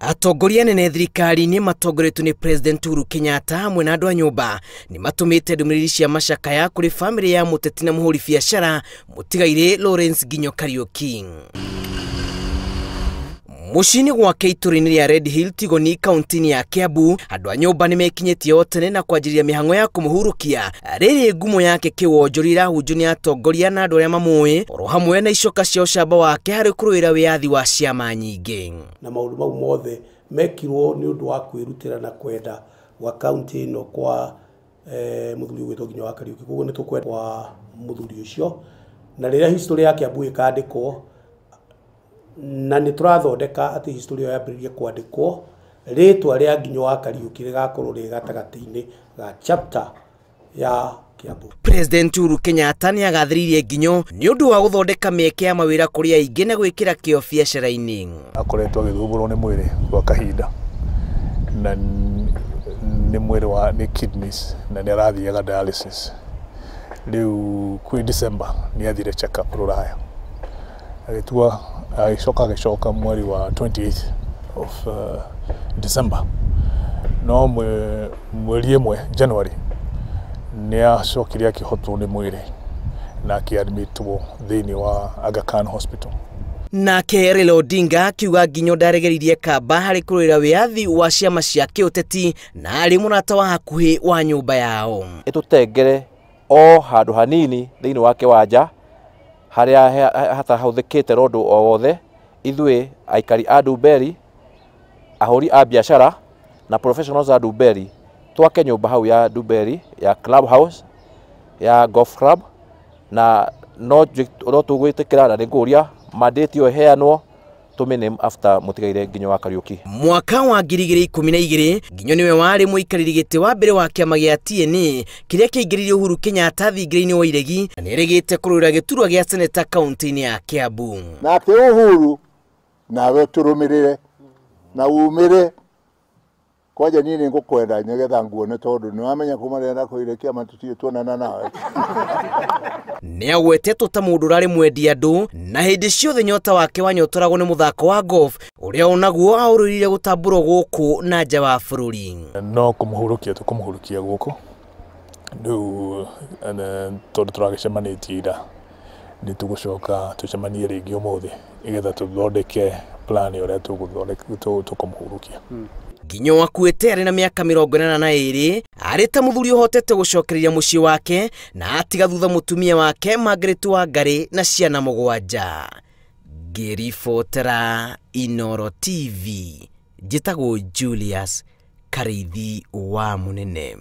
Atongoria anene thirikari-inĩ matongoretio nĩ President Uhuru Kenyatta hamwe na andũ a nyũmba nĩ matũmĩte ndũmĩrĩri cia macakaya kũrĩ bamĩrĩ ya mũteti na mũhũri biacara mũtigairĩ Lawrence Nginyo Kariuki. Mũciĩ-inĩ gwake itũũra-inĩ rĩa Red Hill Tigoni kaunti-inĩ ya Kiambu, andũ a nyũmba nĩ mekinyĩtie o tene na kwanjĩrĩria mĩhang'o ya kũmũhurũkia. Rĩrĩ ngumo yake kĩwonjoria ĩrahunjio nĩ atongoria na andũ arĩa mamũĩ oro hamwe na icoka cia ũcamba wake harĩ kũrũĩra wĩyathi wa ciama nyingĩ. Na maũndũ mau mothe mekirwo nĩ ũndũ wa kwĩrutĩra na kwenda gwa kaunti ĩno kwa mũthuri ũgwĩtwo Nginyo wa Kariuki. Koguo nĩ tũkwenda kwa mũthuri ũcio, na rĩrĩa history ya Kiambu ĩkandĩkwo, na nĩ tũrathondeka atĩ history ĩyo yambĩrĩrie kwandĩkwo, rĩtwa rĩa Nginyo wa Kariuki rĩgakorwo rĩ gatagatĩ-inĩ ga chapter ya Kiambu. President Uhuru Kenyatta nĩ agathĩrĩirie Nginyo nĩ ũndũ wa gũthondeka mĩeke ya mawĩra kũrĩ aingĩ na gwĩkĩra kĩo biacara-inĩ. Akoretwo agĩthumbũrwo nĩ mwĩrĩ gwa kahinda, na nĩ mwĩrĩ wa nĩ kidneys, na nĩ arathiaga dialysis. Rĩu kwĩ December nĩ athire check up Rũraya, agĩtua agĩcoka mweri wa 28 of December, no mweri ĩmwe January nĩ acokire akĩhotwo nĩ mwĩrĩ na akĩadmitwo thĩinĩ wa Aga Khan Hospital. Nake Raila Odinga akiuga Nginyo ndaregeririe kamba harĩ kũrũĩra wĩyathi wa ciama cia kĩũteti na arĩ mũrata wa hakuhĩ wa nyũmba yao. Ĩtũtengere o handũ hanini thĩinĩ wa kĩwanja harĩa hatahũthĩkĩte rũndũ o wothe, ithuĩ aikari a Ndumberi, ahũri a biacara na professionals a Ndumberi twake nyũmba hau ya Ndumberi ya club house ya golf club, na no tũgwĩtĩkĩra na nĩngũria mandate ĩyo ĩheanwo tũmĩname after mũtigaire Nginyo wa Kariuki. Mwaka wa 2012 Nginyo nĩwe warĩ mũikarĩri gĩtĩ wa mbere wa kĩama gĩa TNA kĩrĩa kĩaingĩririe Uhuru Kenyatta thingira-inĩ wa iregi, na nĩerĩgĩte kũrũĩra gĩturwa gĩa seneta kaunti-inĩ ya Kiambu. Nake Uhuru nawe tũrũmĩrĩre na umĩre kwanja niĩ nĩngũkwenda nĩgetha nguone, tondũ nĩwamenya kuma rĩrĩa ndakwĩrire kĩama tũtirĩ tuonana nawe. Nĩagwetetwo ta mũndũ ũrarĩ mwendi andũ, na hĩndĩ ciothe nyota wake wanyotoragwo nĩ mũthako wa golf ũrĩa onaguo aũrũrire gũtambũrwo gũkũ na nja wa bũrũri. No kũmũhurũkia tũkũmũhurũkia gũkũ rĩu, tondũ tũragĩcemanĩtie ira, nĩ tũgũcoka tũcemanie rĩngĩ ũmũthĩ nĩgetha tũthondeke plan ũrĩa tũkũmũhurũkia. Nginyo akuĩte arĩ na mĩaka 82, arĩ ta mũthuri ũhotete gũcokereria mũciĩ wake na atiga thutha mũtumia wake Margaret Wangari na ciana 7. Ngĩribotera Inooro TV, njĩtagwo Julius Kariithi wa Mũnene.